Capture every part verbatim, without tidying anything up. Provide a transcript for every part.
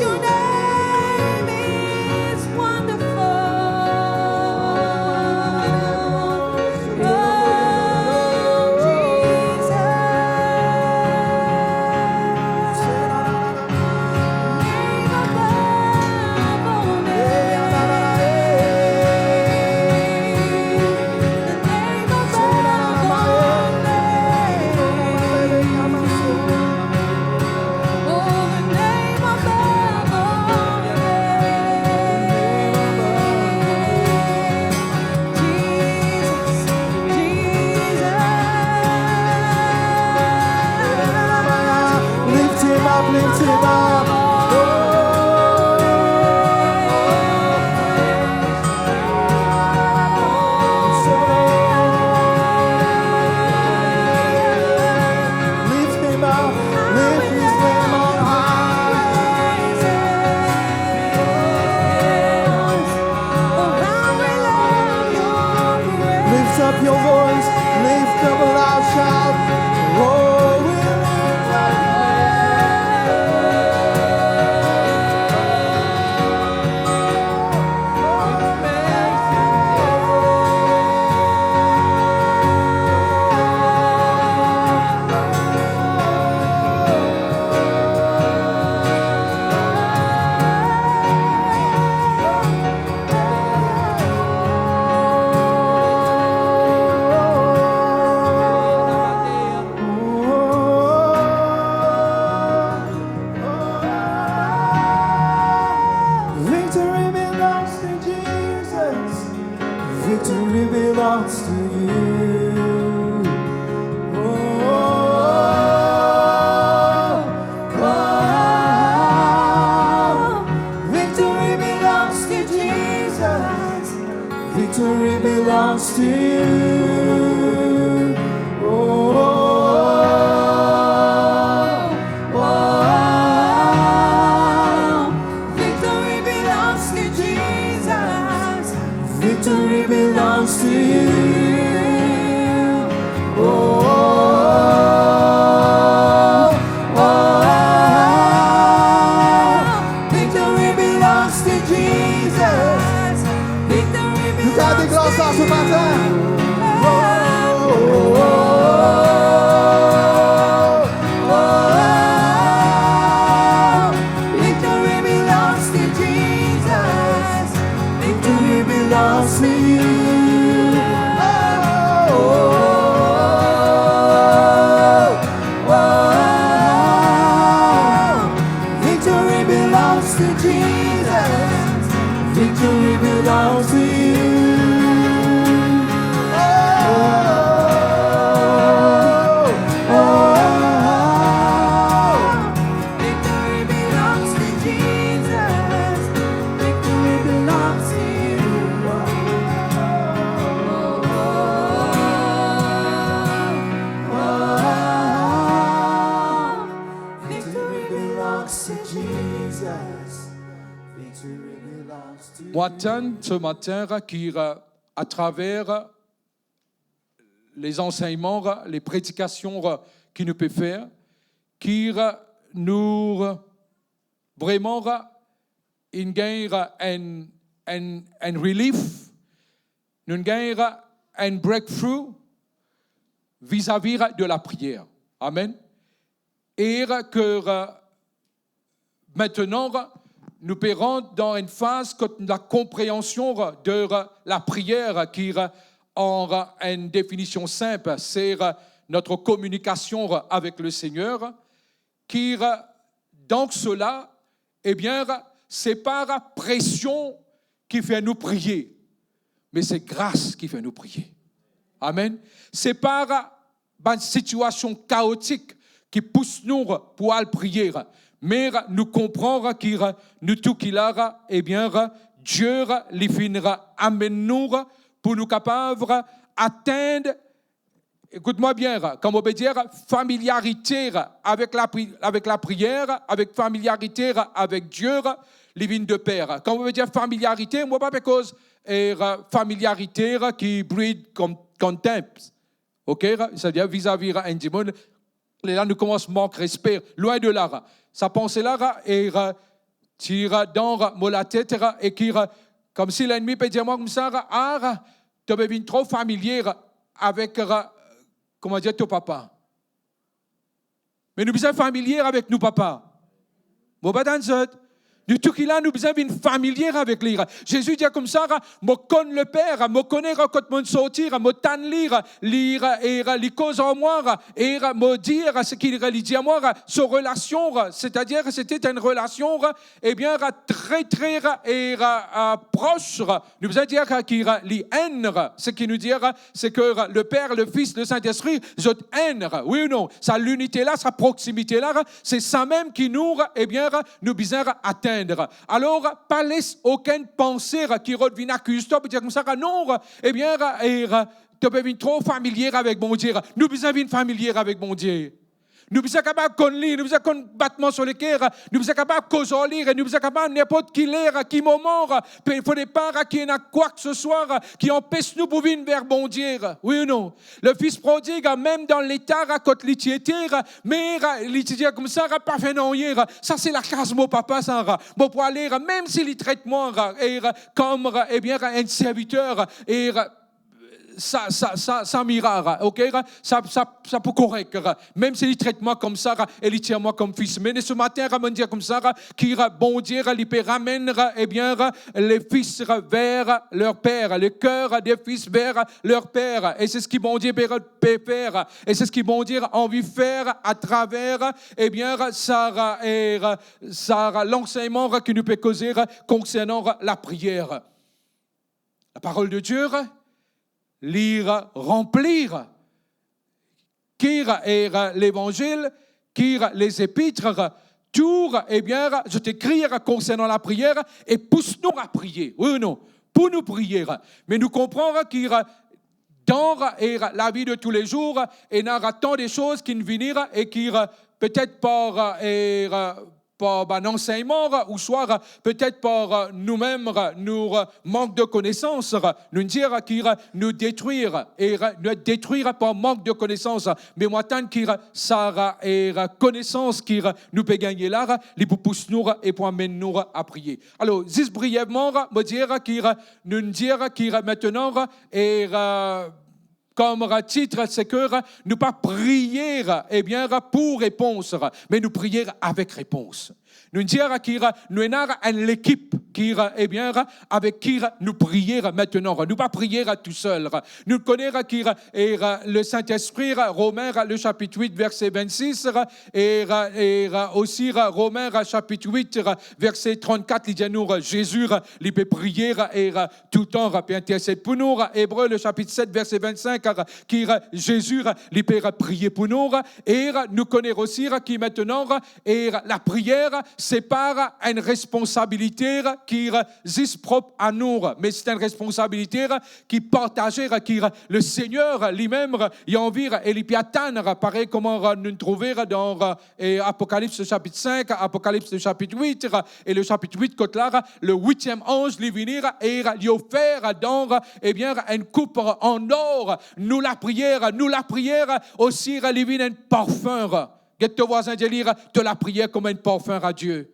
Your name is wonderful. Oh, Jesus. Name above all names. The name above all names. Oh, the name above all names. Jesus, Jesus. Lift him up, lift him up. Lift him up, lift his name on high. Lift up your voice, lift up a loud shout. Oh, we lift up your name. Victory belongs to Jesus. Victory belongs to you. Oh, oh, oh. Victory belongs to Jesus. Victory belongs to you. Oh, oh, oh, oh. Victory belongs to Jesus. Victory belongs to you. Oh, oh, oh, oh. Victory belongs to Jesus. Victory belongs to you. Nou ka deklar sa se matin. Oh, oh, oh, oh. Victory belongs to Jesus. Victory belongs to you. Oh, oh, oh, oh. Victory belongs to Jesus. Victory belongs to you. Oh, oh, oh, oh. Victory belongs to Jesus. Victory belongs to you. Oh, oh, oh, oh. Victory belongs to Jesus. Victory belongs to you. Mo atann se matin ki, euh, atraver les ansegnman, les predikasion ki nou pe fer, ki nou vreman inn gagn enn, enn, enn relief, nou gagn enn breakthrough vizavi de lapriyer. Amen. E ke Aster, nou pe rant dan enn faz kot lakonpreansion de lapriyer ki, an enn definision sinp, se notre communication avec le Seigneur, ki dan sela, ebien, se pa presion ki fer nou priye, me se gras ki fer nou priye. Amen. Se pa bann sitiasion kaotik ki pous nou pou al priye, me nou konpran ki nou tou ki la, ebien, Die li finn amenn nou pou nou kapav atenn, ekout mwa bien, kan mo pe dir familiarite avek lapri-, avek lapriyer, avek familiarite avek Die, li vinn de per. Kan mo pe dir familiarite, mo pa pe koz, eh, familiarite ki breed con-, contempt. Ok, savedir vizavi enn dimoun, lerla nou koumans mank respe, lwin de la. Sa panse la, e, ti dan mo latet, e ki, koumsi lennmi pe dir mwa koumsa, ah, to pe vinn tro familie avek, kouma dir, to papa. Me nou bizin familie avek nou papa. Mo pa tann zot. Nou tou ki la, nou bizin vinn familie avek li. Zezi dir koumsa, mo konn Leper, mo kone kot monn sorti, mo tann li, li, e li koz ar mwa, e mo dir seki li dir mwa, so relasion, setadir sete enn relasion, ebien, tre, tre, e, e, pros. Nou bizin dir ki li enn, seki nou dir, se ki Leper, Lefis, Lesintespri, zot enn, wi ou non? Sa linite la, sa proksimite la, se samem ki nou, ebien, nou bizin atenn. Alor, pa les okenn panse ki rod vinn akiz twa pou dir koumsa, non, ebien, e, to pe vinn tro familie avek Bondie. Nou bizin vinn familie avek Bondie. Nou bizin kapav konn li, nou bizin konn batman so leker, nou bizin kapav koz ar li, nou bizin kapav ninport ki ler, ki moman, pe, fode pa ki ena kwakeseswa ki anpes nou pou vinn ver Bondie, wi ou non? Lefis prodig, mem dan leta kot li ti ete, me li ti dir koumsa, pa fer nanye, sa se lakaz mo papa sa, mo pou ale, mem si li tret mwa, e, kom, ebien, enn serviter, e, sa, sa, sa, sa mira, ok? Sa, sa, sa pou korek, mem si li tret mwa koumsa, e li tir mwa kom fis. Me se matin, monn dir koumsa, ki Bondie, li pe ramenn, ebien, les fils vers leur père, le cœur des fils vers leur père. E se seki Bondie pe, pe fer, e se seki Bondie anvi fer atraver, ebien, sa, e, sa lansegnman ki nou pe koze konsernan lapriyer. Laparol de Die, li ranpli, ki, e, Levanzil, ki, les Epitres, tou, ebien, zot ekrir konsernan lapriyer e pous nou a priye, wi ou non? Pou nou priye. Me nou konpran ki dan, e, lavi de toulezour, ena tan de soz ki'nn vini e ki, petet par, e, par bann ansegnman, ouswa petet par noumem, nou mank de konesans, nou dir ki nou detrir, e nou detrir par mank de konesans. Me mo atann ki sa, e, konesans ki nou pe gagne la, li pou pous nou e pou amenn nou a priye. Alor, zis brievman, mo dir ki nou dir ki aster, e, kom tit, se ki nou pa priye, ebien, pou repons, me nou priye avek repons. Nou dir ki nou ena enn lekip ki, ebien, avek ki nou priye aster. Nou pa priye tousel. Nou kone ki, e, Lesintespri, Romin, le chapitre huit, verset vingt-six, e, e osi Romin, chapitre huit, verset trente-quatre, li dir nou, Zezi, li pe priye, e, toultan, pe intersed pou nou. Ebre, le chapitre sept, verset vingt-cinq, ki Zezi, li pe priye pou nou. E nou kone osi ki aster, e, lapriyer, se pa enn responsabilite ki zis prop a nou, me se enn responsabilite ki partaze, ki Lesegner limem, li anvi e li pe atann, parey kouma nou trouve dan, e, Apokalips chapitre cinq, Apokalips chapitre huit, e le chapitre huit, kot la, le huitième anz, li vini e li ofer dan, ebien, enn koup an or, nou lapriyer, nou lapriyer osi, li vinn enn parfin. Get to vwazin, dir li, to lapriyer kouma enn parfin a Die.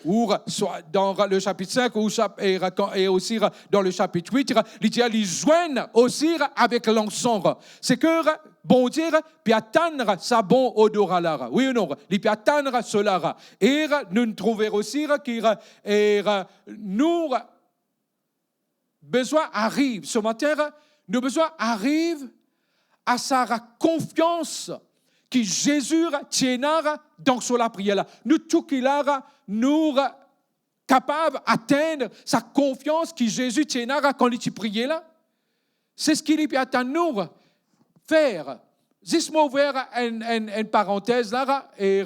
Ou swa dan le chapitre cinq, ou chap-, e, kan-, e osi dan le chapitre huit, li dir li zwenn osi avek lansan. Se ki Bondie pe atann sa bon odora la, wi ou non? Li pe atann sela. E nou trouve osi ki, e, nou bizin ariv, se matin, nou bizin ariv a sa konfians ki Zezi ti ena dan so lapriyer la. Nou tou ki la, nou kapav atenn sa konfians ki Zezi ti ena kan li ti priye la. Se seki li pe atann nou fer. Zis mo ouver enn, enn, enn parantez la, e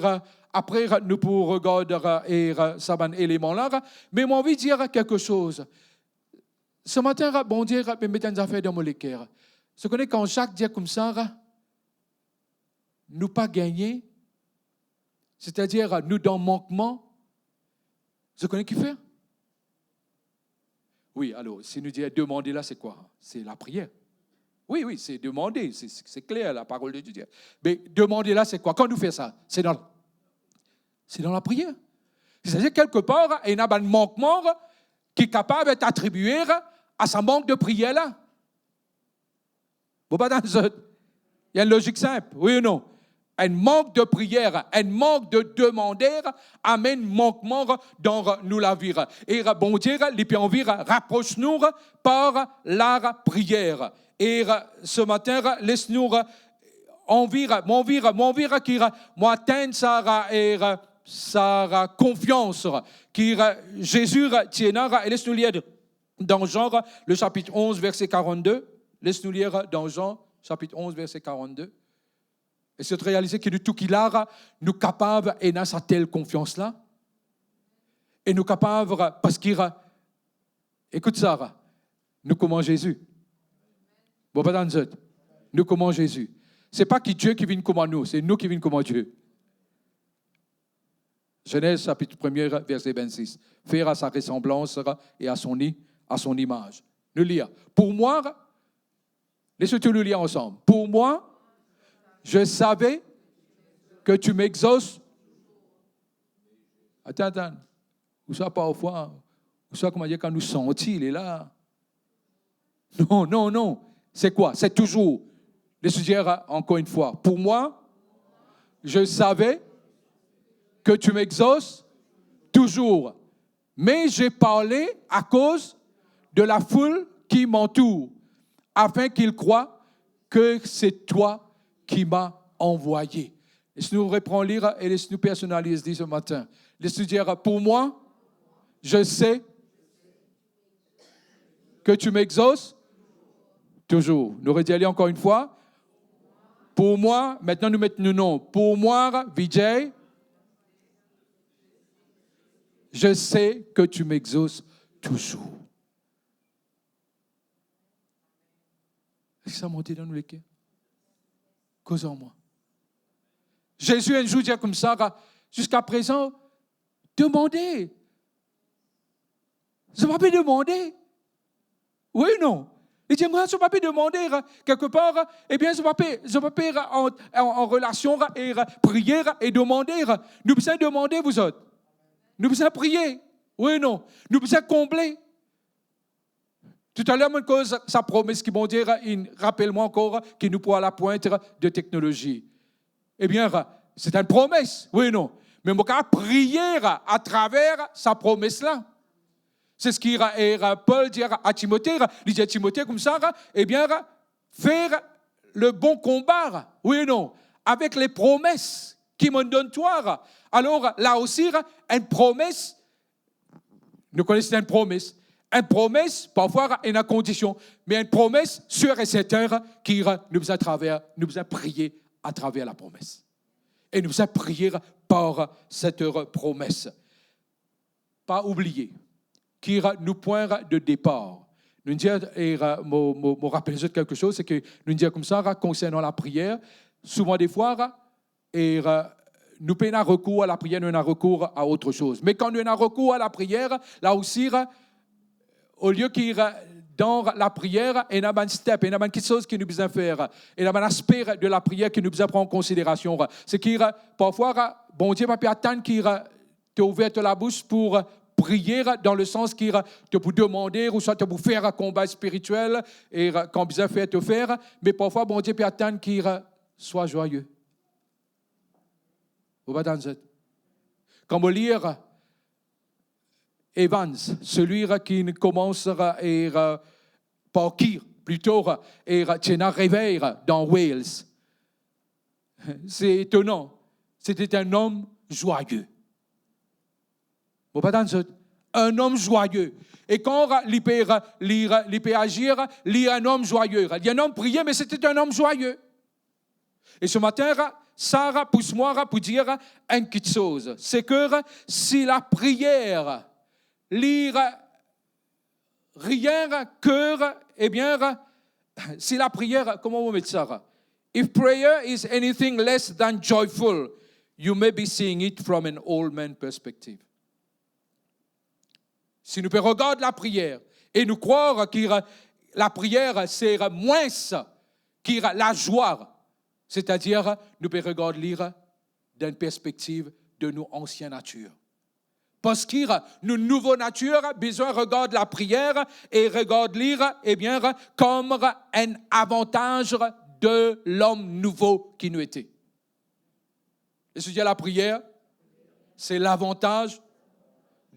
apre nou pou regard, e sa bann eleman la. Me mo anvi dir kiksoz. Se matin, Bondie pe met enn zafer dan mo leker. Zot kone kan Zak dir koumsa, nou pa gagne, setadir nou dan mankman, zot kone ki fer? Wi, alor, si nou dir demande la, se kwa? Se lapriyer. Wi, wi, se demande, se, se, se kler, laparol de Die. Me demande la, se kwa? Kan nou fer sa, se dan Se dan lapriyer. Setadir, kelkepar, ena bann mankman ki kapav et atribie a sa mank de priyer la. Mo pa tann zot. Li enn lozik sinp, wi ou non? Enn mank de priyer, enn mank de demande amenn mankman dan nou lavi. E Bondie, li pe anvi rapros nou par lapriyer. E se matin, les nou anvi, mo anvi, mo anvi ki mo atenn sa, e sa konfians ki Zezi ti ena, e les nou lir dan Jean, le chapitre onze, verset quarante-deux. Les nou lir dan Jean, chapitre onze, verset quarante-deux. Eski zot realize ki nou tou ki la, nou kapav ena sa tel konfians la? E nou kapav, parski, ekout sa, nou kouma Zezi. Mo pa tann zot. Nou kouma Zezi. Se pa ki Die ki vinn kouma nou, se nou ki vinn kouma Die. Zenez, sapit premie, verse vennsis. Fer à sa ressemblance et à son i-, à son image. Nou lir. Pour moi, les nou tou nou lir ansanm. Pour moi, je savais que tu m'exauces. Atann, atann. Ou sa parfwa, ou sa, kouma dir, kan nou santi li la. Non, non, non. C'est quoi? C'est toujours. Les nou dir ankor enn fwa. Pour moi, je savais que tu m'exauces toujours. Mais j'ai parlé à cause de la foule qui m'entoure, afin qu'ils croient que c'est toi qui m'as envoyé. Les nou repran li e les nou personaliz li se matin. Les nou dir, pour moi, je sais que tu m'exauces toujours. Nou redir li ankor enn fwa. Pour moi, aster nou met nou nom. Pour moi, Vijay, je sais que tu m'exauces toujours. Eski sa monte dan nou leker? Koz ar mwa. Zezi enn zour dir koumsa, ziska prezan, demande. Zot pa pe demande? Wi ou non? Li dir, mwa, zot pa pe demande, kelkepar, ebien, zot pa pe, zot pa pe an, an, an relasion e priye e demande. Nou bizin demande, vous autres. Nou bizin priye. Wi ou non? Nou bizin konble. Toutaler, mo'nn koz sa promes ki Bondie inn rapel mwa ankor ki nou pou a lapwint de teknolozi. Ebien, se enn promes, wi ou non? Me mo kapav priye atraver sa promes la. Se seki, e, Pol dir a Timote, li dir Timote koumsa, ebien, fer le bon konba, wi ou non? Avek le promes ki mo'nn donn twa. Alor, la osi, enn promes, nou kone se enn promes. Enn promes, parfwa, ena kondision, me enn promes, sir e sertin ki nou bizin traver, nou bizin priye atraver lapromes. E nou bizin priye par set promes. Pa oubliye ki nou pwin de depar. Nou dir, e mo, mo, mo rapel zot kelke soz, se ki nou dir koumsa, konsernan lapriyer, souvan defwa, e nou pena rekour a lapriyer, nou ena rekour a otre soz. Me kan nou ena rekour a lapriyer, la osi, olie ki dan lapriyer, ena bann step, ena bann kiksoz ki nou bizin fer, ena bann aspe de lapriyer ki nou bizin pran an konsiderasion. Se ki, parfwa, Bondie pa pe atann ki to ouver to labous pou priye, dan le sans ki to pou demande, ouswa to pou fer konba spiritiel, e kan bizin fer, to fer, me parfwa Bondie pe atann ki, swa zwaye. Ou pa tann zot. Kan mo lir Evans, selwi ki komans, e, par ki, plito, e, ti ena revey dan Wales. Se etonan. C'était un homme joyeux. Mo pa tann zot. Un homme joyeux. E kan li pe, li, li pe azir, li enn om zwaye. Li enn om priye, me c'était un homme joyeux. E se matin, sa pous mwa pou dir enn kiksoz. Se ki si lapriyer, li rien ke, ebien, si lapriyer, kouma mo met sa? If prayer is anything less than joyful, you may be seeing it from an old man perspective. Si nou pe regard lapriyer e nou krwar ki lapriyer se mwins ki lazwa, setadir nou pe regard li dan enn perspektiv de nou ansien natir. Parski nou nouvo natir bizin regard lapriyer e regard li, ebien, kom enn avantaz de lom nouvo ki nou ete. E si dir lapriyer, se lavantaz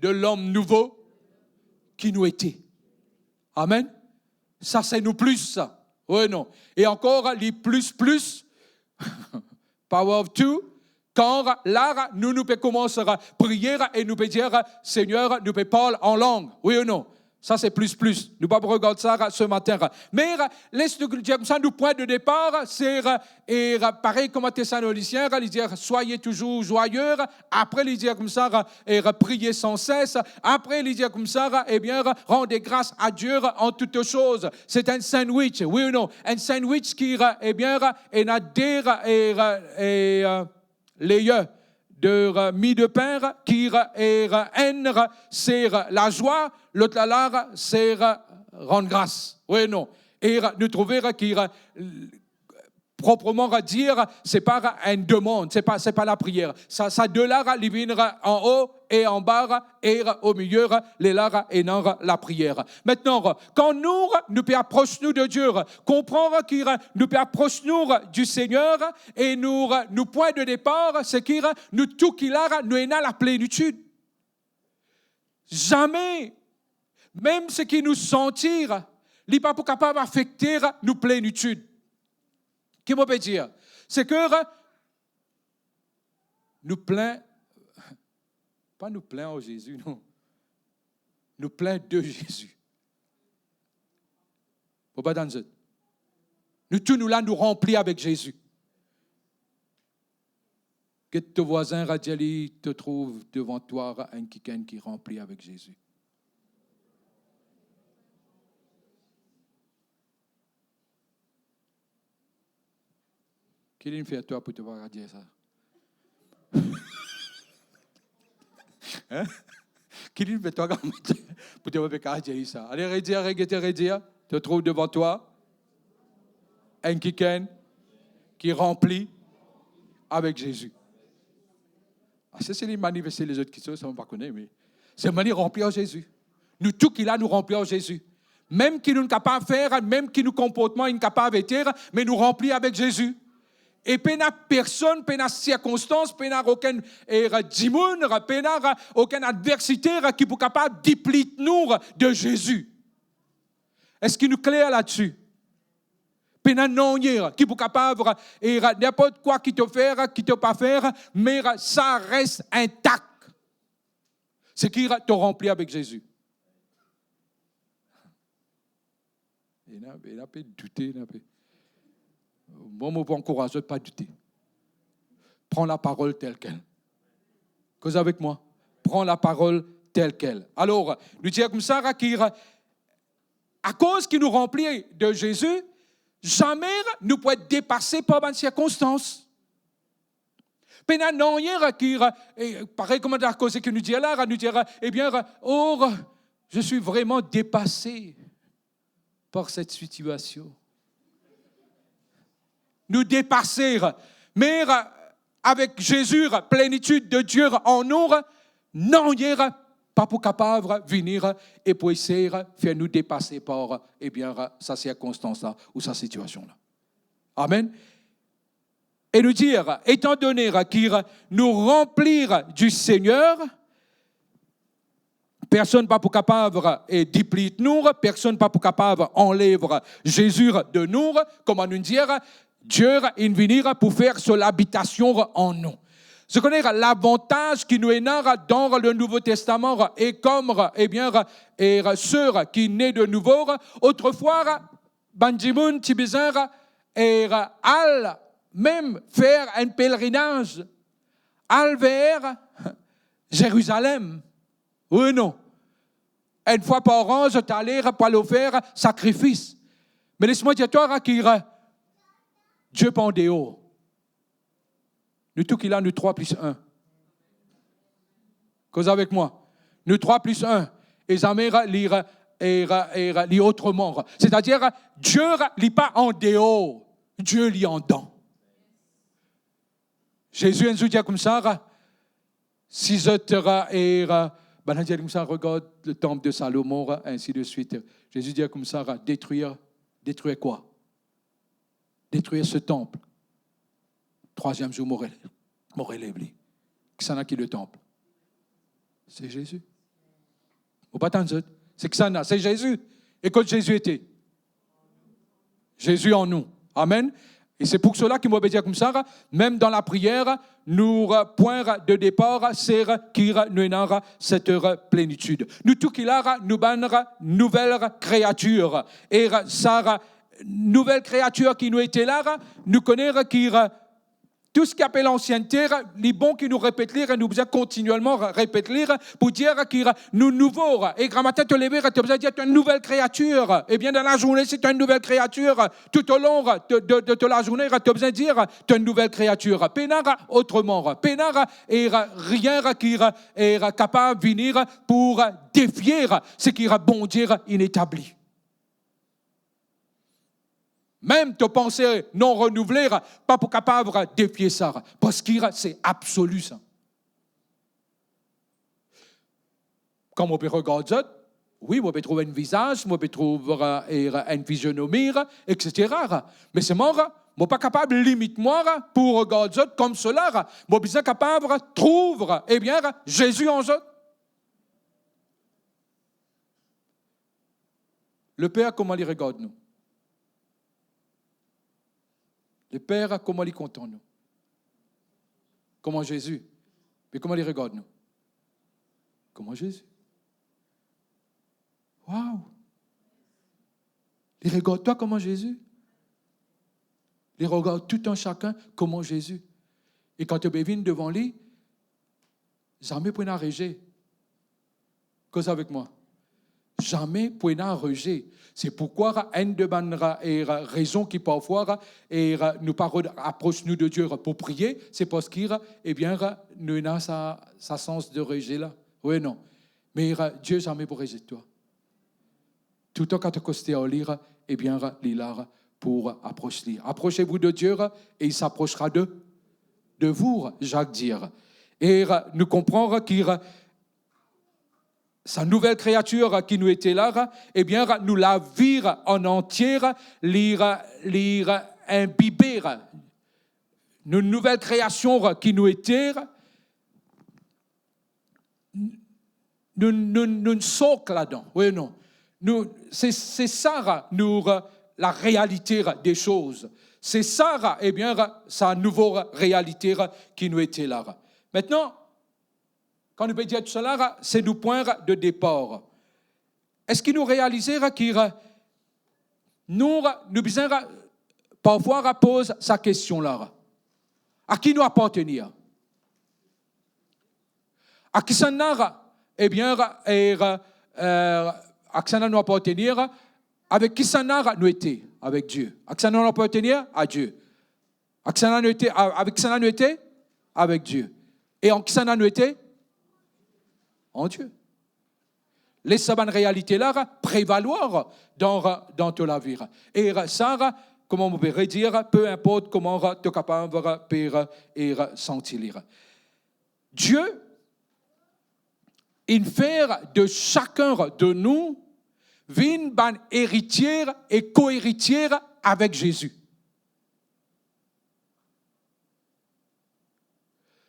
de lom nouvo ki nou ete. Amen. Sa se nou plis, sa. Wi, non? E ankor, li plis, plis, power of two, kan la, nou, nou pe koumans priye e nou pe dir, Segner, nou pe parl an lang. Wi ou non? Sa se plis, plis. Nou pa pou regard sa se matin. Me les nou dir koumsa, nou pwin de depar, se, e, parey kouma Tesalonisien, li dir, soyez toujours joyeux. Apre, li dir koumsa, e, priez sans cesse. Apre, li dir koumsa, ebien, rendez grâce à Dieu en toutes choses. Se enn sandwich, wi ou non? Enn sandwich ki, ebien, ena de, e, e, layer de, e, mi de pin ki, e, enn se lazwa, lot la la se rann gras. Wi, non? E nou trouve ki propreman dir, se pa enn demann, se pa, se pa lapriyer. Sa, sa de la, li vinn anlor e anba e omilie, lerla ena lapriyer. Aster, kan nou, nou pe apros nou de Die, konpran ki nou pe apros nou di Segner e nou, nou pwin de depar, se ki nou tou ki la, nou ena laplenitid. Zame, mem seki nou santi, li pa pou kapav afekte nou plenitid. Ki mo pe dir? Se ki nou plin, pa nou plin ar Zezi, non. Nou plin de Zezi. Mo pa tann zot. Nou tou nou la, nou ranpli avek Zezi. Get to vwazin, dir li, to trouv devan twa enn kikenn ki ranpli avek Zezi. Ki linn fer twa pou to pa kapav dir sa? Hein? Ki linn fer twa pou to pa kapav dir sa? Ale, redir, regete, redir. To trouv devan twa enn kikenn ki ranpli avek Zezi. Aster, si li manifeste lezot kiksoz, sa mo pa kone, me selman li ranpli ar Zezi. Nou tou ki la, nou ranpli ar Zezi. Mem ki nou kapav fer, mem ki nou konportman inn kapav ete, me nou ranpli avek Zezi. E pena personn, pena sirkonstans, pena okenn, e, dimoun, pena okenn adversite ki pou kapav deplit nou de Zezi. Eski nou kler ladsi? Pena nanye ki pou kapav, e, ninport kwa ki to fer, ki to pa fer, me sa res intak. Seki to ranpli avek Zezi. Ena, ena pe doute, ena pe. Mwa, mo pou ankouraz zot, pa doute. Pran laparol telkel. Koz avek mwa. Pran laparol telkel. Alor, nou dir koumsa, ki, akoz ki nou ranpli de Zezi, zame nou pou et depase par bann sirkonstans. Pena nanye ki, e, parey kouma dan koze ki nou dir la, nou dir, ebien, oh, je suis vraiment dépassé par cette situation. Nou depase, me avek Zezi, plenitid de Die an nou, nanye pa pou kapav vini e pou esey fer nou depase par, ebien, sa sirkonstans la ou sa sitiasion la. Amen. E nou dir, etandone ki nou ranpli di Segner, personn pa pou kapav, e, deplit nou, personn pa pou kapav anlev Zezi de nou, kouma nou dir, Die inn vini pou fer so labitasion an nou. Zot kone lavantaz ki nou ena dan le Nouvo Testaman e kom, ebien, e se ki ne de nouvo, otrefwa, bann dimoun ti bizin, e, al mem fer enn pelerinaz, al ver Zerizalem. Wi non? Enn fwa par an, zot ale pou al ofer sakrifis. Me les mwa dir twa ki Die pa andeor. Nou tou ki la, nou trwa plis enn. Koz avek mwa. Nou trwa plis enn. E zame li, e, e, li otreman. Setadir, Die li pa andeor, Die li andan. Zezi enn zour dir koumsa, Si zot, e, e, bann la dir koumsa, "Regard le temple de Salomon", ainsi de suite. Zezi dir koumsa, "Détruire, détruire quoi? Détruire ce temple. Troisième jour, mo rele-, mo relev li." Kisannla ki le temple? C'est Jésus. Ou pa tann zot? Se kisannla, c'est Jésus. Et kot Zezi ete? Zezi an nou. Amen. E se pou sela ki mo pe dir koumsa, mem dan lapriyer, nou pwen de depar, se ki nou ena set plenitid. Nou tou ki la, nou bann nouvel kreatir. E sa nouvel kreatir ki nou ete la, nou kone ki tou seki apel lansiennte, li bon ki nou repet li, nou bizin kontinielman repet li pou dir ki nou nouvo. E gramatin to leve, to bizin dir to enn nouvel kreatir. Ebien, dan lazourne, si to enn nouvel kreatir, toutolong de, de, de to lazourne, to bizin dir to enn nouvel kreatir. Pena otreman, pena e rien ki e kapav vini pou defie seki Bondie inn etabli. Mem to panse non renouvle pa pou kapav defie sa, parski se absoli sa. Kan mo pe regard zot, wi, mo pe trouv enn vizaz, mo pe trouv, e, enn fizionomi, etsetera. Me selman, mo pa kapav limit mwa pou regard zot koumsala. Mo bizin kapav trouv, ebien, Zezi an zot. Leper, kouma li regard nou? Leper, kouma li kontan nou? Kouma Zezi. Me kouma li regard nou? Kouma Zezi. Waw! Li regard twa kouma Zezi. Li regard tou enn sakenn kouma Zezi. E kan to pe vinn devan li, zame pou ena reze. Koz avek mwa. Zame pou ena reze. Se poukwa enn de bann ra-, e ra-, rezon ki parfwa ra-, e ra-, nou pa ro-, apros nou de Die ra pou priye, se parski ra-, ebien ra-, nou ena sa, sa sans de reze la. Wi, non. Me ra-, Die zame pou rezet twa. Toultan kan to koste ar li ra-, ebien ra-, li la ra-, pou ra-, apros li. Approchez-vous de Dieu ra-, et il s'approchera de, de vous, Jacques dir. E ra-, nou konpran ra-, ki ra-, sa nouvel kreatir ki nou ete la, ebien, nou lavi an antie, li, li inbibe. Nou nouvel kreasion ki nou ete, nou, nou, nou sort ladan. Wi, non. Nou, se, se sa, nou, la réalité des choses. Se sa, ebien, sa nouvo réalité ki nou ete la. Maintenant, kan nou pe dir tousala, se nou pwin de depar. Eski nou realize ki nou, nou bizin parfwa poz sa kestion la? A ki nou apartenir? A kisannla, ebien, e, e, a kisannla nou apartenir? Avek kisannla nou ete? Avek Die. A kisannla nou apartenir? A Die. A kisannla nou ete, a-, avek kisannla nou ete? Avek Die. E an kisannla nou ete? An Die. Les sa bann realite la prevalwar dan, dan to lavi. E sa, kouma mo pe redir, pe inport kouma to kapav pe e santi li. Dieu, il fait de chacun de nous vinn bann eritie e koeritie avek Zezi.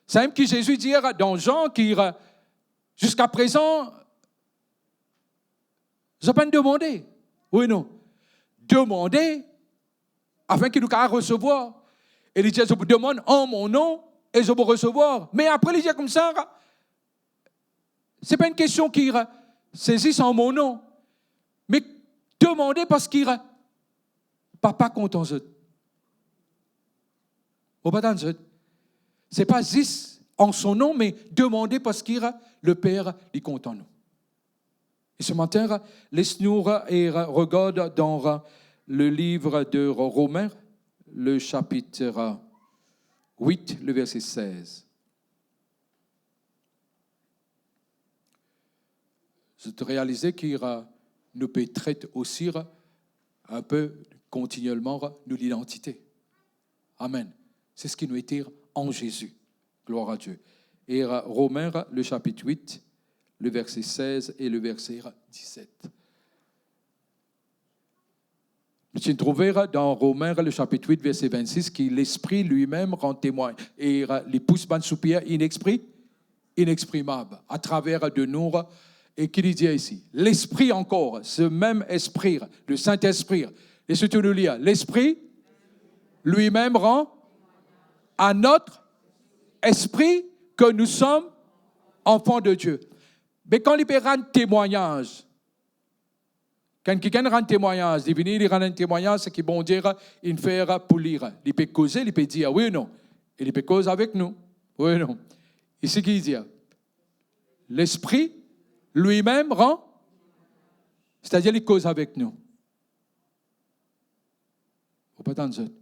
Samem ki Zezi dir dan Zan ki, ziska prezan, zot pa'nn demande. Wi, non? Demande afin ki nou kapav resevwar. E li dir, zot pou demann an mo nom e zot pou resevwar. Me apre li dir koumsa, se pa enn kestion ki, se zis an mo nom. Me demande parski Papa kontan zot. Mo pa tann zot. Se pa zis an so nom, me demande parski Leper li kontan nou. E se matin, les nou e regard dan le livre de Romains, le chapitre huit, le verset seize. Zot realize ki, e, nou pe tret osi, e, inpe kontinielman, e, nou lidantite. Amen. Se seki nou ete an Zezi. Gloire à Dieu. E, euh, Romain, le chapitre huit, le verset seize et le verset dix-sept. Nou ti trouve dan Romain, le chapitre huit, verset vingt-six, ki Lespri limem rann temwagn, e, euh, li pous bann soupir inexpri-, inexprimab atraver de nou. E ki li dir isi? Lespri ankor, ce même Esprit, le Saint-Esprit. E sirtou nou lir, Lespri limem rann à notre esprit que nous sommes enfants de Dieu. Me kan li pe rann temwagnaz, kan kikenn rann temwagnaz, li vini, li rann enn temwagnaz, seki Bondie inn fer pou li. Li pe koze, li pe dir, wi ou non? E li pe koz avek nou, wi ou non? Isi ki li dir, Lespri limem rann, setadir li koz avek nou. Ou pa tann zot?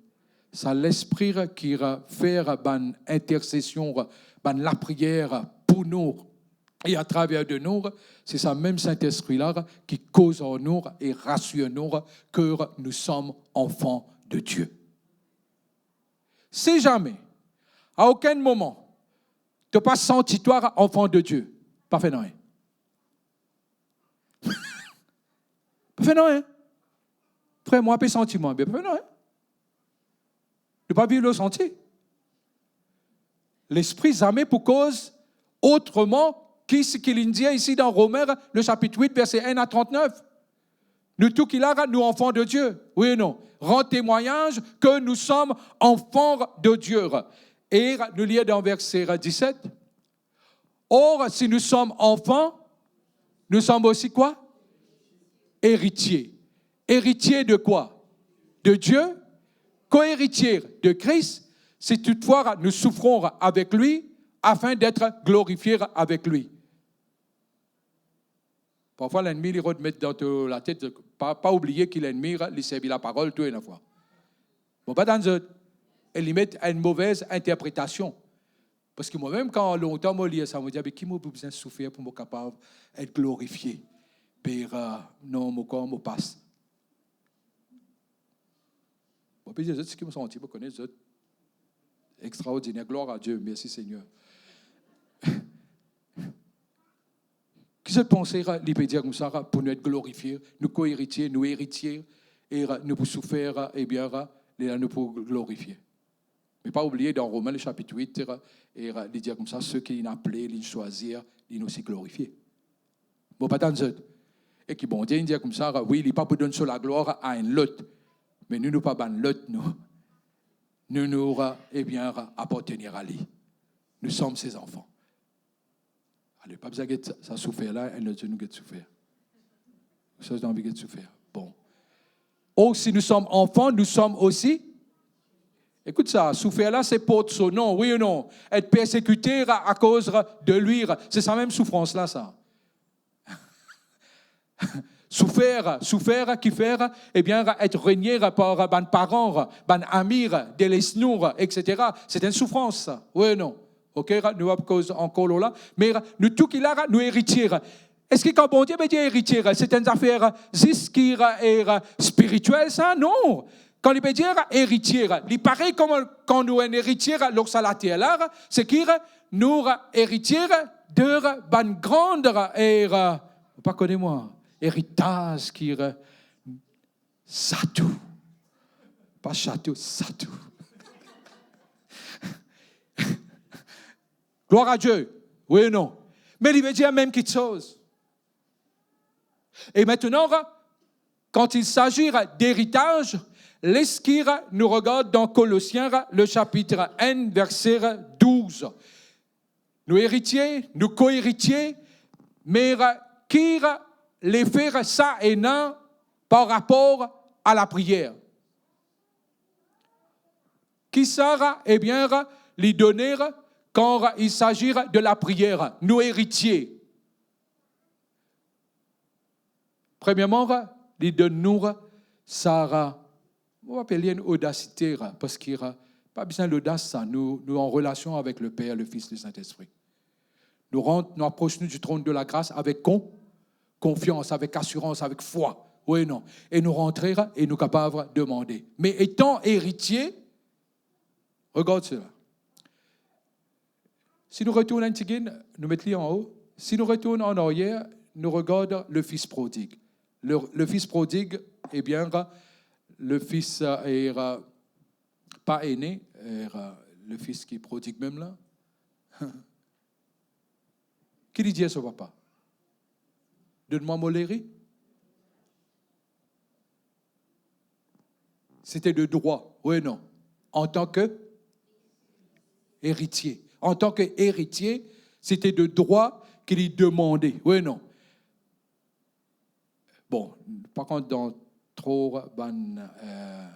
Sa Lespri ki fer bann intersesion, bann lapriyer pou nou e atraver de nou, se sa mem Sintespri la ki koz ar nou e rasir nou ke nous sommes enfants de Dieu. Si zame, a okenn moman, to pa santi twa enfant de Dieu, pa fer nanye. Pa fer nanye. Frer, mwa pe santi mwa bien, pa fer nanye. Nou pa viv lor santi. Lespri zame pou koz otreman ki seki li dir isi dan Romain, le chapitre huit, verset un à trente-neuf. Nou tou ki la, nou enfants de Dieu, wi ou non? Rann temwagnaz ke nous sommes enfants de Dieu. E nou lir dan verset dix-sept. Or, si nous sommes enfants, nous sommes aussi quoi? Héritiers. Héritiers de quoi? De Dieu, co-héritiers de Christ, si toutefois nous souffrons avec lui, afin d'être glorifiés avec lui. Parfwa lennmi li rod met dan to latet, pa, pa oubliye ki lennmi li servi laparol tou ena fwa. Bon, pa tann zot. E li met enn move interpretasion. Parski mwa mem, kan lontan mo lir sa, mo dir, "Be ki mo pou bizin soufer pou mo kapav et glorifie?" Be, euh, non, mo kor mo pas. Mo pe dir zot seki mo santi, mo kone zot. Extraordiner, gloire à Dieu, merci Seigneur. Ki zot panse, li pe dir koumsa, pou nou et glorifie, nou ko-eritie, nou eritie, e nou pou soufer, ebien, lerla nou pou glorifie. Me pa oubliye, dan Romain, le chapitre huit, e li dir koumsa, seki linn apele, linn swazir, linn osi glorifie. Bon, pa tann zot. E ki Bondie inn dir koumsa, wi, li pa pou donn so laglwar a enn lot. Me nou, nou pa bann lot, nou. Nou, nou, ebien, apartenir a li. Nous sommes ses enfants. Ale, pa bizin get sa, sa soufer la, enn lot zour nou get soufer. Sa, nou anvi get soufer. Bon. Or, si nous sommes enfants, nous sommes aussi. Ekout sa, soufer la, se port so nom, wi ou non? Et persécuté à cause de lui. Se sa mem soufrans la, sa. Soufer, soufer ki fer, ebien, et renie par bann paran, bann ami, deles nou, et cetera. Se enn soufrans, wi ou non? Ok, nou pa koz ankor lor la. Me nou tou ki la, nou eritie. Eski kan Bondie pe dir eritie, se enn zafer zis ki, e, spiritiel sa? Non. Kan li pe dir eritie, li parey kouma kan nou enn eritie lor sa later la, seki nou eritie de bann gran, e, pa kone mwa, eritaz ki, sato. Pa sato, sato. Gloire à Dieu. Wi ou non? Me li ve dir mem kitsoz. E aster, quand il s'agit d'héritage, leski nou regard dan Kolosien, le chapitre un, verset douze. Nou eritie, nou ko-eritie, me ki lefe sa ena par rapor a lapriyer? Ki sa, ebien, li done quand il s'agit de la prière? Nou eritie. Premierman, li donn nou sa, mo apel li enn odasite, parski pa bizin lodas sa, nou, nou an relasion avek le Per, le Fis, le Sintespri. Nou rant, nou apros nou du trône de la grâce avek kon-, konfians, avek asirans, avek fwa. Wi, non? E nou rantre e nou kapav demande. Me etan eritie, regard sela. Si nou retourn enn tigit, nou met li anlor. Si nou retourn an aryer, nou regard le fils prodigue. Le, le fils prodigue, ebien, le fils, euh, er, euh, pa ene, er, euh, le fils ki prodig mem la. Ki li dir so papa? Donn mwa mo leri. C'était de droit, wi non? Antan ki eritie. Antan ki eritie, c'était de droit ki li demande, wi non? Bon, pa rant dan tro bann, euh,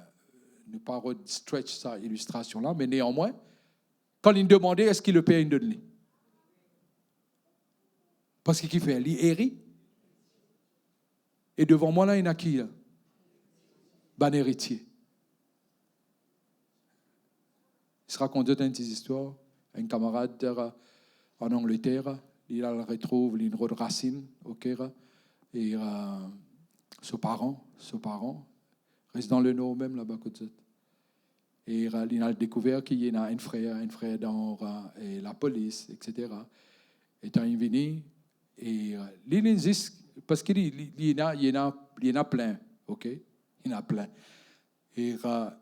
nou pa rod stretch sa ilistrasion la, me neanmwin, kan li demande, eski le per inn donn li? Parski kifer? Li eri. E devan mwa la, ena ki la? Bann eritie. Sa rakont zot enn ti zistwar, enn kamarad, er, an Angleter, li al retrouv, li rod rasinn, ok, er, e, er, so paran, so paran, res dan lenor mem laba kot zot. E, er, li al dekouver ki ena enn frer, enn frer dan, er, e lapolis, et cetera. Letan li vini, e, er, li, li zis, parski li, li, li ena, li ena, li ena plin, ok? Li ena plin. E, er,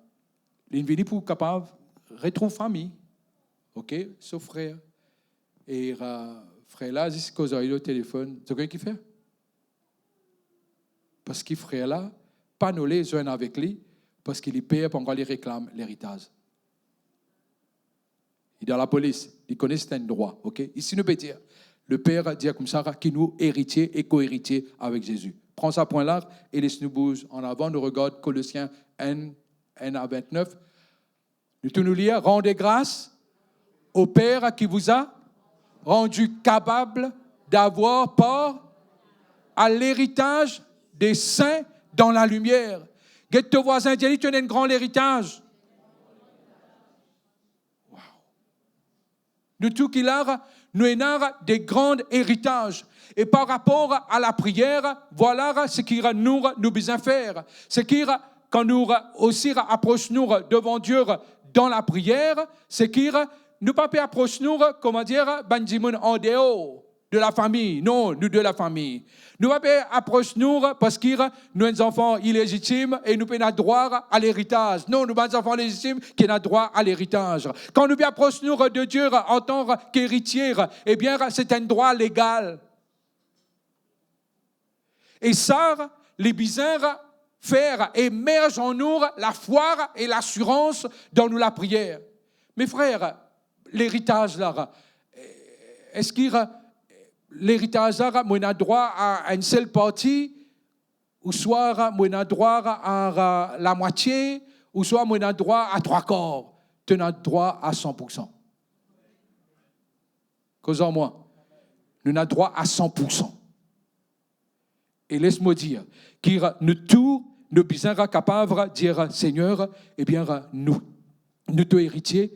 li vini pou kapav retrouv fami, ok? So frer. E, er, frer la zis koz ar li lor telefonn. Zot konn ki fer? Parski frer la pa nole zwenn avek li, parski li per pou ankor li reklam leritaz. Li dan lapolis, li kone se enn drwa, ok? Isi nou pe dir, le per dir koumsa ki nou eritie e koeritie avek Zezi. Pran sa pwin la e les nou bouz an avan, nou regard Kolosien enn, enn a vintnef. Nou tou nou lir, rendez grâce au Père qui vous a rendu capable d'avoir part à l'héritage des saints dans la lumière. Get to vwazin, dir li, to ena enn gran leritaz. Wow. Nou tou ki la, nou ena de gran eritaz. E par rapor a lapriyer, vwala seki nou, nou bizin fer. Seki kan nou osi apros nou devan Die dan lapriyer, seki nou pa pe apros nou, kouma dir, bann dimoun andeor de lafami. Non, nou de lafami. Nou pa pe apros nou parski nou enn zanfan ilezitim e nou pena drwa a leritaz. Non, nou bann zanfan lezitim ki ena drwa a leritaz. Kan nou pe apros nou de Die antan ki eritie, ebien, se enn drwa legal. E sa, li bizin fer emerz an nou lafwa e lasirans dan nou lapriyer. Me frer, leritaz la, eski leritaz la, mo ena drwa a enn sel parti, ouswa mo ena drwa a lamwatie, ouswa mo ena drwa a trwa kar? To ena drwa a san pou san. Koz ar mwa. Nou ena drwa a san pou san. E les mo dir ki nou tou, nou bizin kapav dir, Segner, ebien, nou, nou to eritie,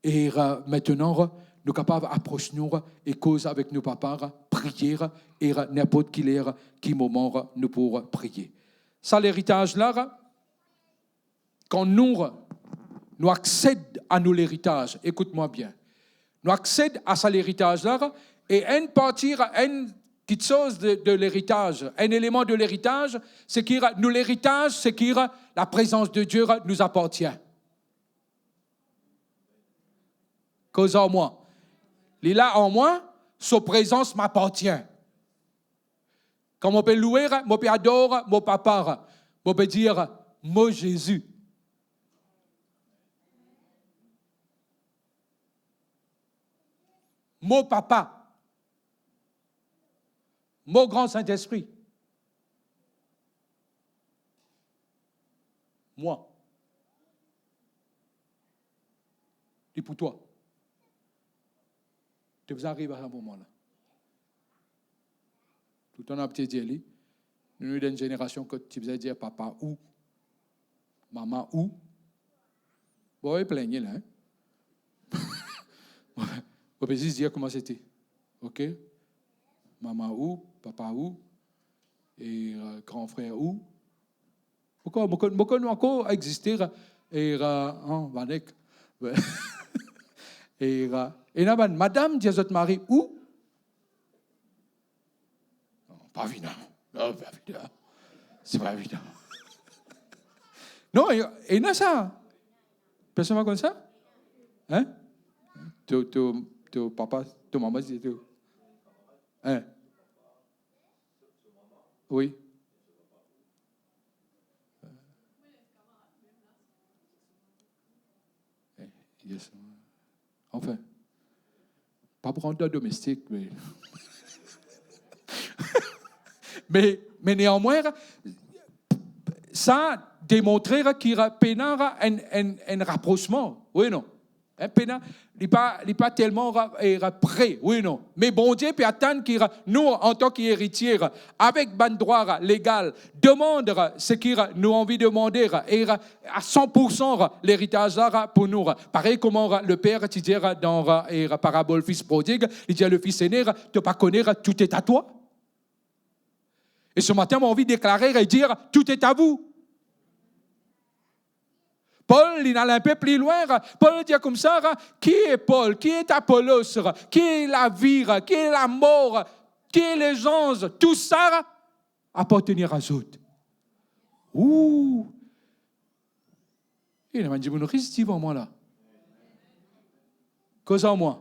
e, aster, nou kapav apros nou e koz avek nou Papa, priye, e ninport ki ler, ki moman nou pou priye. Sa leritaz la, kan nou, nou aksed a nou leritaz, ekout mwa bien, nou aksed a sa leritaz la, e enn parti, enn kiksoz de, de leritaz, enn eleman de leritaz, seki nou leritaz, seki laprezans de Die nous appartient. Koz ar mwa. Li la an mwa, so prezans m'appartient. Kan mo pe loue, mo pe ador mo Papa, mo pe dir, mo Zezi. Mo Papa. Mo Gran Sintespri. Mwa. Li pou twa. To bizin ariv a sa moman la. Toultan nou abitie dir li, nou, nou dan enn zenerasion kot ti bizin dir papa ou, mama ou. Bon, e plennye la, hein? Mo pe zis dir kouma sete. Ok? Mama ou, papa ou, e, euh, gran frer ou. Ankor, mo konn, mo konn ankor egziste, e, euh, an, Vanek. E, euh, Ena bann madam dir zot mari, ou? Non, pa evidan. Non, pa evidan. Se pa evidan. Non, e, ena sa. Personn pa konn sa? Hein? To, to, to papa, to mama, to, hein? Oui. Eh, yes. Anfin, pa pou rant dan domestik, me, me, me neanmwin, sa demontre ki pena enn, enn, enn raprosman, wi non? Hein, pena, li pa, li pa telman ra-, e, ra-, pre, wi non? Me Bondie pe atann ki ra-, nou, antan ki eritie, avek bann drwa legal, demann seki nou anvi demande, e a san pour san leritaz la pou nou. Parey kouma leper ti dir dan, e, parabol fis prodig, li dir lefis ene, to pa kone, tout est à toi. E se matin, mo anvi deklare e dir, tout est à vous. Pol, li al inpe pli lwin. Pol dir koumsa, qui est Paul, qui est Apollos, qui est la vie, qui est la mort, qui est les anges, tout ça appartient à zot. Ou! Ena bann dimoun ris devan mwa la. Koz ar mwa.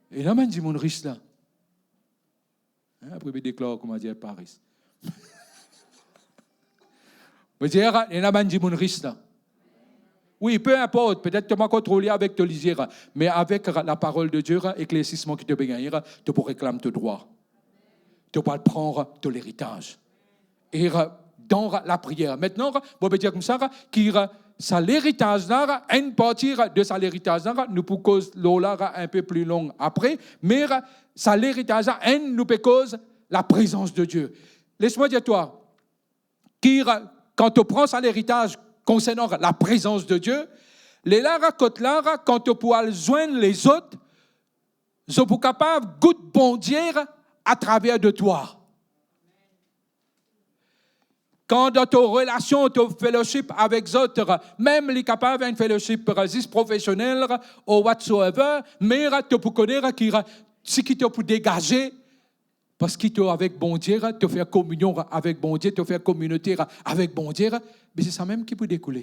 Ena bann dimoun ris la. Hein, apre, be deklar kouma dir pa ris. Mo dir, ena bann dimoun ris la. Wi, pe inport, petet to pa kontrole avek to lizie, me avek laparol de Die, eklersisman ki to pe gagne, to pou reklam to drwa. To pou al pran to leritaz. E dan lapriyer. Aster, mo pe dir koumsa, ki sa leritaz la, enn parti de sa leritaz la, nou pou koz lor la inpe pli long apre, me sa leritaz la, enn, nou pe koz laprezans de Die. Les mwa dir twa, ki kan to pran sa leritaz konsernan laprezans de Die, lerla kot la, kan to pou al zwenn lezot, zot pou kapav gout Bondie atraver de twa. Kan dan to relasion, to fellowship avek zot, mem li kapav enn fellowship zis profesionel or whatsoever, me to pou kone ki seki to pou degaze, parski to avek Bondie, to fer kominion avek Bondie, to fer kominote avek Bondie, me se samem ki pou dekoule.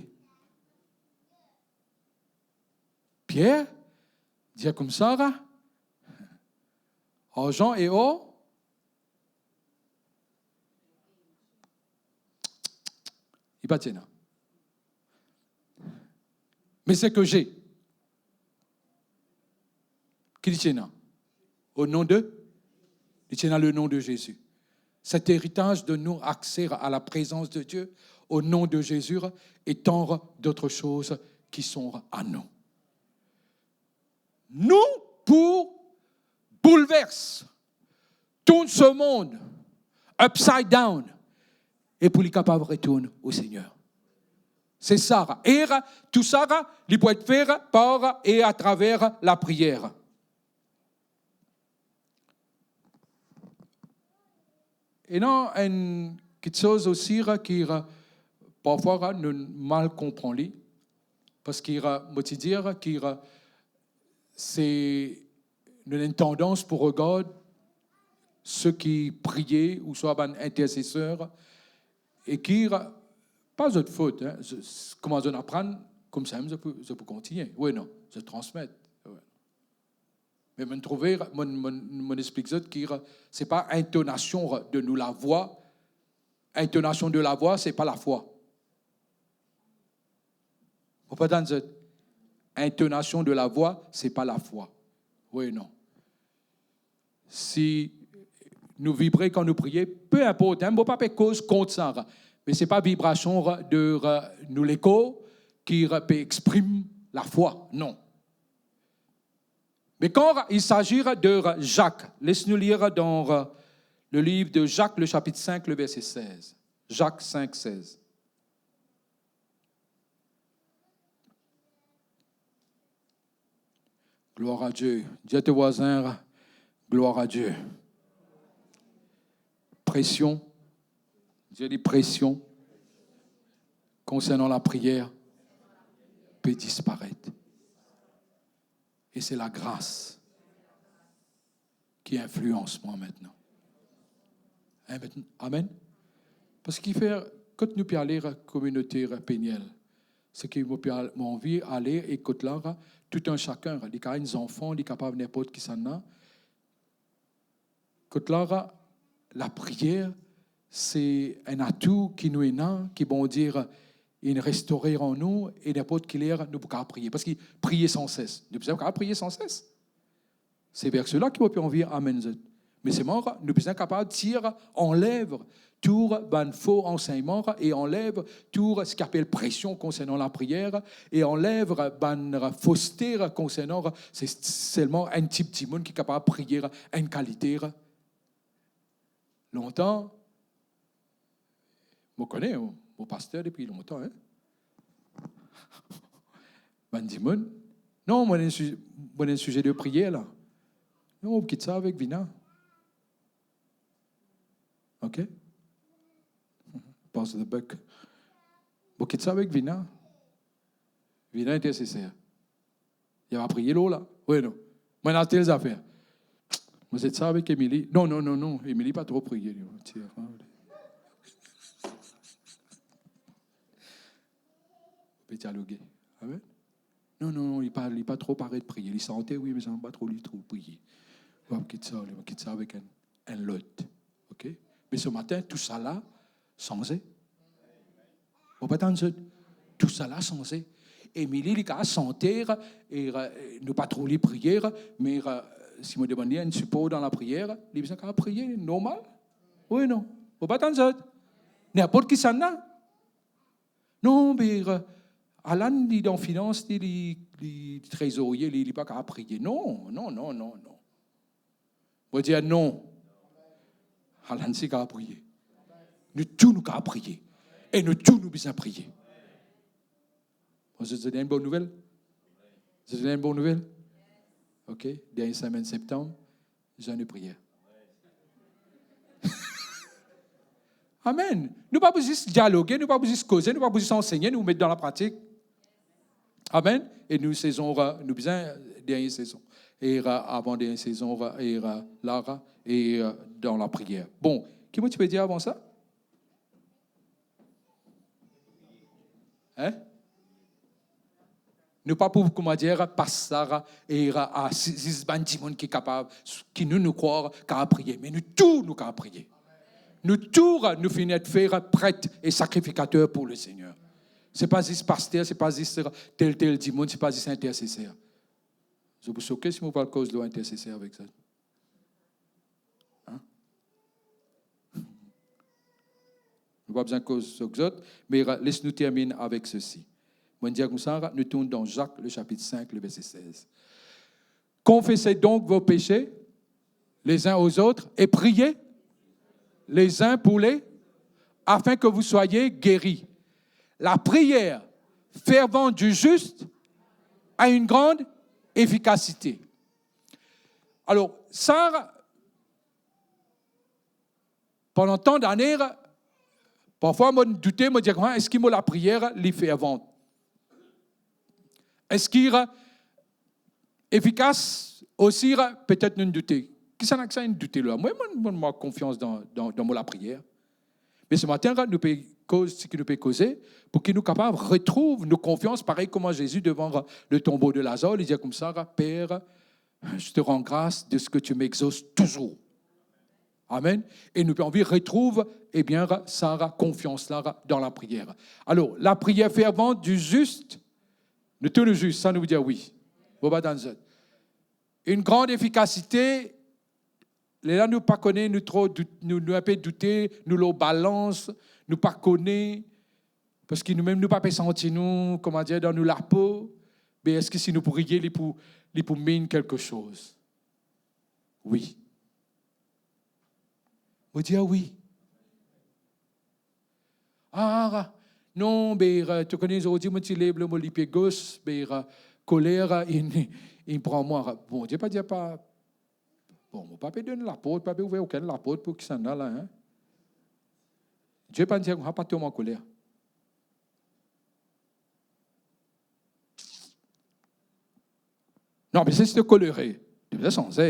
Pier dir koumsa, larzan e or, li pa ti ena. Mais ce que j'ai, ki li ti ena? Au nom de, li ti ena le nom de Jésus. Cet héritage donne-nous accès à la présence de Dieu au nom de Jésus et tant d'autres choses qui sont à nous. Nou pou boulvers, tourn so mond upside down, e pou li kapav retourn o Segner. Se sa. E tou sa, li pou et fer par e atraver lapriyer. Ena enn kiksoz osi ki parfwa nou mal konpran li, parski mo ti dir ki se, nou ena enn tandans pou regard seki priye ouswa bann interseser, e ki pa zot fot, hein, zot, kouma zot aprann, koumsa mem zot pou, zot pou kontigne. Wi non, zot transmet. Wi. Me mo trouve, mo, mo, mo explik zot ki se pa intonasion de nou lavwa. Intonasion de lavwa, se pa lafwa. Mo pe tann zot. Intonasion de lavwa, se pa lafwa. Wi non? Si nou vibre kan nou priye, pe inport, hein, mo pa pe koz kont sa, me se pa vibrasion de nou lekor ki pe exprim lafwa, non. Mais quand il s'agit de Jacques, laisse-nous lire dans le livre de Jacques, le chapitre cinq, le verset seize. Jacques cinq, seize. Gloire à Dieu. Dis à ton voisin, gloire à Dieu. Pression, dis-lui, pression concernant la prière peut disparaître. E se lagras ki inflians mwa aster. Amen. Amen. Parski fer, kot nou pe ale kominote Peniel, seki mo pe al-, mo anvi ale e kot la, tou enn sakenn, li kapav enn zanfan, li kapav ninport kisannla. Kot la, lapriyer, se enn atou ki nou ena, ki Bondie inn restore an nou, e ninport ki ler nou pou kapav priye. Parski priye sanses. Nou bizin kapav priye sanses. Se verse la ki mo pe anvi amenn zot. Me selman, nou bizin kapav tir, anlev tou bann fo ansegnman e anlev tou seki apel presion konsernan lapriyer e anlev bann foste konsernan se selman enn tip dimoun ki kapav priye enn kalite. Lontan, mo kone, mo, mo paster depi lontan, hein. Bann dimoun, non, mo ena enn si-, mo ena enn size de priyer la. Non, kit sa avek Vina. Ok? Pass the buck. Bon, kit sa avek Vina. Vina interseser. Li ava priye lor la. Wi, non? Mo ena tel zafer. Mo zet sa avek Emily. Non, non, non, non. Emily pa tro priye, li. Ti, pe dialoge. Amen. Non, non, non, li pa, li pa tro paret priye. Li sante, wi, me sa pa tro li tro priye. Bon, kit sa, li, kit sa avek enn, enn lot. Ok? Me se matin, tousala sanze. Ou pa tann zot? Tousala sanze. Emily, li kapav sante, e, e, nou pa tro li priye, me, e, si mo demann li enn sipor dan lapriyer, li bizin kapav priye, normal. Wi, non? Ou pa tann zot? Ninport kisannla. Non, me, e, Alan, li dan finans, li, li, li trezorie, li, li pa kapav priye. Non, non, non, non, non. Mo dir non. Alan si kapav priye. Nou tou nou kapav priye. E nou tou nou bizin priye. Bon, zot, zot ena enn bon nouvel? Zot ena enn bon nouvel? Ok, dernie semenn septanm, zwenn nou priyer. Amen. Nou pa pou zis dialoge, nou pa pou zis koze, nou pa pou zis ansegne, nou met dan lapratik. Amen. E nou sezon, e, nou bizin dernie sezon. E, e, avan dernie sezon, e, e, la, e, e, dan lapriyer. Bon, ki mo ti pe dir avan sa? Hein? Nou pa pou, kouma dir, pas sa, e, a, a, si, zis bann dimoun ki kapav, ki nou, nou krwar, kapav priye. Me nou tou, nou kapav priye. Nou tou, nou finn et fe pret e sakrifikater pou Lesegner. Se pa zis paster, se pa zis tel, tel dimoun, se pa zis interseser. Zot pou soke si mo pou al koz lor interseser avek zot. Hein? Nou pa bizin koz lor zot, me, e, les nou termine avek sesi. Mo dir koumsa, nou tourn dan Zak, le sapit sink, le verse sez. Confessez donc vos péchés les uns aux autres et priez les uns pour les, afin que vous soyez guéris. La prière fervente du juste a une grande efficacité. Alor, sa, pandan tan dane, parfwa mo doute, mo dir koumsa, eski mo lapriyer li fervan? Eski efikas osi? Petet nou doute. Kisannla ki sa inn doute la? Mwa, mo, mo, mo konfians dan, dan, dan mo lapriyer. Me se matin, nou pe koz, seki nou pe koze, pou ki nou kapav retrouv nou konfians, parey kouma Zezi devan le tombeau de Lazare, li dir koumsa, Père, je te rends grâce de ce que tu m'exauces toujours. Amen. E nou pe anvi retrouv, ebien, sa konfians la dan lapriyer. Alor, la prière fervente du juste, nou tou nou zis, sa nou dir wi. Bon, ba dan zot. Une grande efficacité, lerla nou pa kone, nou tro dout-, nou, nou inpe doute, nou lor balans, nou pa kone, parski nou mem nou pa pe santi nou, kouma dir, dan nou lapo, be eski si nou priye, li pou, li pou mean kelke soz? Wi. Mo dir wi. Ah, non, be, to kone, zordi mo ti lev mo lipie gos, be, koler inn, inn pran mwa. Bondie pa dir pa, bon, mo pa pe donn laport, pa pe ouver okenn laport pou kisannla la, hein. Die pa dir, pa tom ankoler. Non, me si to kolere, to bizin sanze.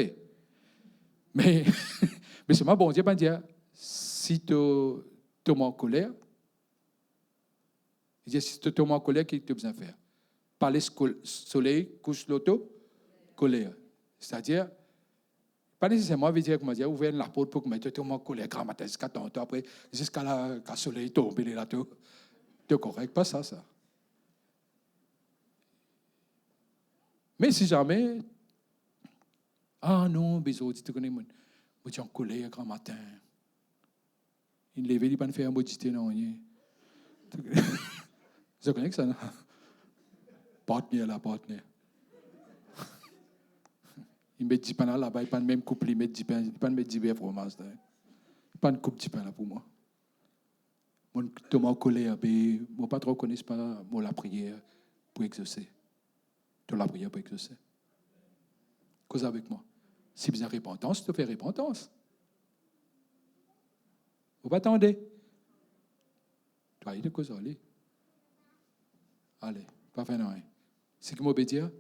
Me, me selman Bondie pa dir, si to tom ankoler, li dir, si to tom ankoler, ki to bizin fer? Pa les kol-, soley kous lor to koler. Setadir, pa neseserman vedir, koumadir, ouver enn laport pou koumadir to tom ankoler gramatin ziska tanto, apre, ziska la, kan soley tonbe, lerla to, to korek, pa sa, sa. Me si zame, ah non, be zordi, to kone, mo, mo ti ankoler gramatin. Li leve, li pa'nn fer mo dite nanye. Zot kone kisannla? Partner la, partner. Li met dipin la, laba, li pa'nn mem koup, li met dipin, li pa'nn met diber, fromaz la. Li pa'nn koup dipin la pou mwa. Mo tom ankoler, be mo pa tro kone, pa mo lapriyer pou exose. To lapriyer pou exose. Koz avek mwa. Si bizin repantans, to fer repantans. Ou pa tande? To ale, to koz ale. Ale, pa fer nanye. Seki mo pe dir,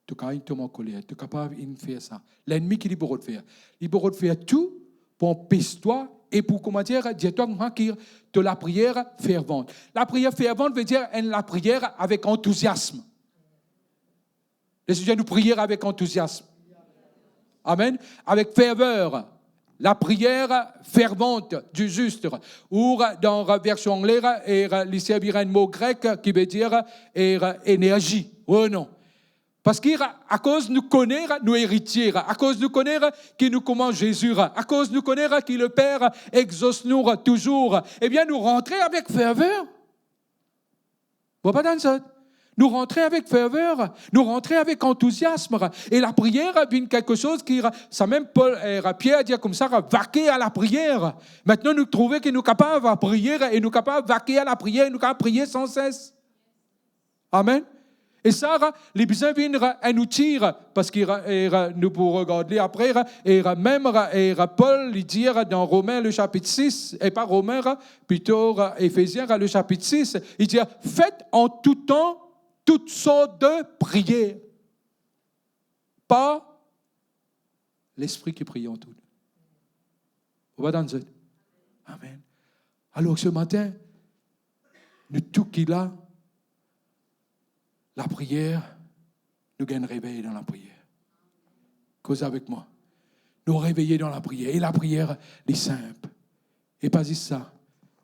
to kapav inn tom ankoler, to kapav inn fer sa. Lennmi ki li pou rod fer? Li pou rod fer tou pou anpes twa e pou, koumadir, dir twa kouma ki to lapriyer fervant. Lapriyer fervant vedir enn lapriyer avek antouziasm. Leseigner, nou priye avek antouziasm. Amen. Avek ferver. La prière fervente du juste. Ou dan version angle, e, li servi enn mo grek ki ve dir, e, enerzi. Wi, non? Parski akoz nou kone nou eritie, akoz nou kone ki nou kouma Zezi, akoz nou kone ki Leper exos nou touzour, ebien, nou rantre avek ferver. Mo pa tann zot. Nou rantre avek ferver, nou rantre avek antouziasm, e lapriyer vinn kiksoz ki, sa mem Pol, e, Pier dir koumsa, vaquez à la prière. Aster nou trouve ki nou kapav priye, e nou kapav vaquer à la prière, nou kapav priye san ses. Amen. E sa, li bizin vinn enn outi, parski, e, nou pou regard li apre, e, mem, e, Pol, li dir dan Romin le sapit sis, e pa Romin, plito Efezien le sapit sis, li dir, faites en tout temps toutes sortes de prières par l'Esprit qui prie en tout. Ou pa tann zot? Amen. Alor, se matin, nou tou ki la, lapriyer, nou gagn revey dan lapriyer. Koz avek mwa. Nou reveye dan lapriyer. E lapriyer, li sinp. E pa zis sa,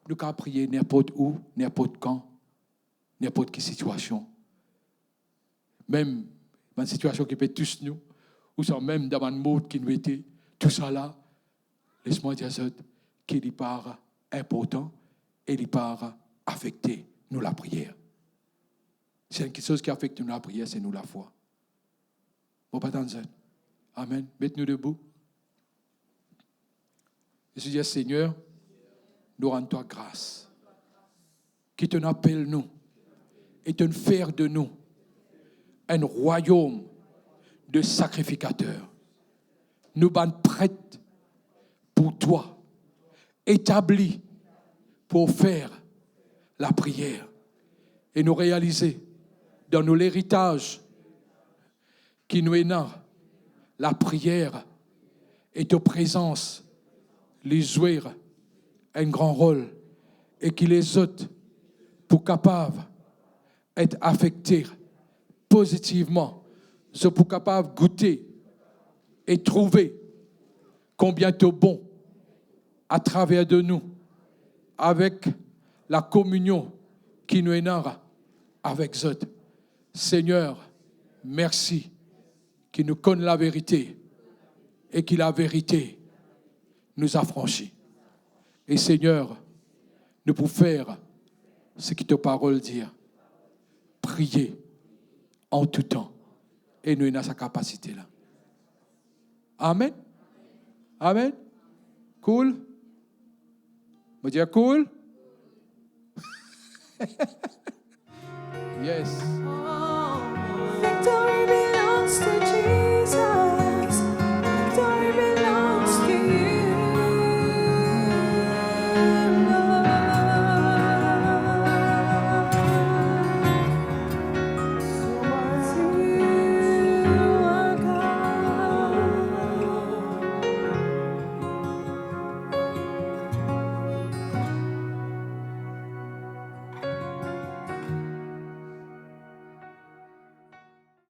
nou kapav priye ninport ou, ninport kan, ninport ki sitiasion. Mem bann sitiasion ki pe tous nou, ouswa mem dan bann mod ki nou ete, tousala, les mwa dir zot ki li pa inportan e li pa afekte nou lapriyer. Si enn kiksoz ki afekte nou lapriyer, se nou lafwa. Mo pa tann zot. Amen. Met nou debou. E nou dir, Segner, nou rann twa gras ki to'nn apel nou e to'nn fer de nou enn rwayom de sakrifikater. Nou bann pret pou twa, etabli pou fer lapriyer. E nou realize dan nou leritaz ki nou ena, lapriyer e to prezans, li zwe enn gran rol, e ki lezot pou kapav et afekte pozitivman, zot pou kapav goute e trouve konbien to bon atraver de nou, avek lakominion ki nou ena avek zot. Segner, mersi ki nou konn laverite e ki laverite nou afransi. E Segner, nou pou fer seki to parol dir, priye an tou tan, e nou ena sa kapasite la. Amen. Amen. Cool. Mo dir cool. Yes.